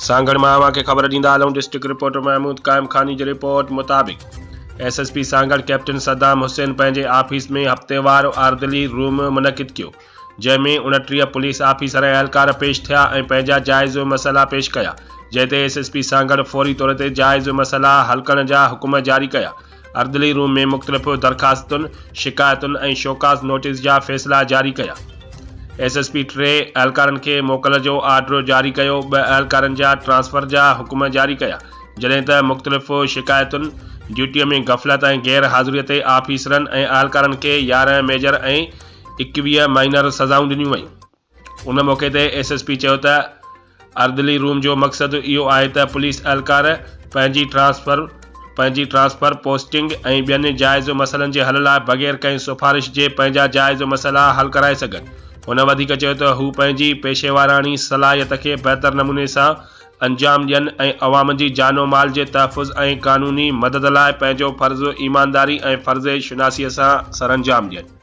سانگهڙ مان اوهان کي خبر ڏيندا هلون ڊسٽرڪٽ رپورٽر محمود قائم خاني جي رپورٽ مطابق S S P Sanghar captain Saddam Hussain پنهنجي آفيس ۾ هفتيوار آردلي روم منعقد ڪيو جنهن ۾ 29 پوليس آفيسر ۽ اهلڪار پيش ٿيا ۽ پنهنجا جائز مسئلا پيش ڪيا جنهن تي ايس ايس پي سانگهڙ فوري طور تي جائز مسئلا حل ڪرڻ جا حڪم جاري ڪيا اردلي روم ۾ مختلف درخواستن، شڪايتن ۽ شوڪاز نوٽيس جا فيصلا جاري ڪيا. ايس ايس پي ٽي اهلڪارن کي موڪل جو آرڊر جاري ڪيو، ٻه اهلڪارن جا ٽرانسفر جا حڪم جاري ڪيا، جڏهن ته مختلف شڪايتن، ڊيوٽي ۾ غفلت ۽ غير حاضري تي آفيسرن ۽ اهلڪارن کي 11 ميجر ۽ 21 مائنر سزائون ڏنيون ويون. ان موقعي تي ايس ايس پي چيو ته اردلي روم جو مقصد اهو آهي ته پوليس اهلڪار پنهنجي ٽرانسفر پنهنجي ٽرانسفر، پوسٽنگ ۽ ٻين جائز مسئلن جي حل لاء بغير ڪنهن سفارش جي پنهنجا جائز مسئلا حل ڪرائي سگهن. هن وڌيڪ چيو ته هو پنهنجي پيشيواراڻي صلاحيت کي بهتر نموني سان انجام ڏين ۽ عوام جي جان و مال جي تحفظ ۽ قانوني مدد لاء پنهنجو فرض ايمانداري ۽ فرض شناسي سان سرانجام ڏين.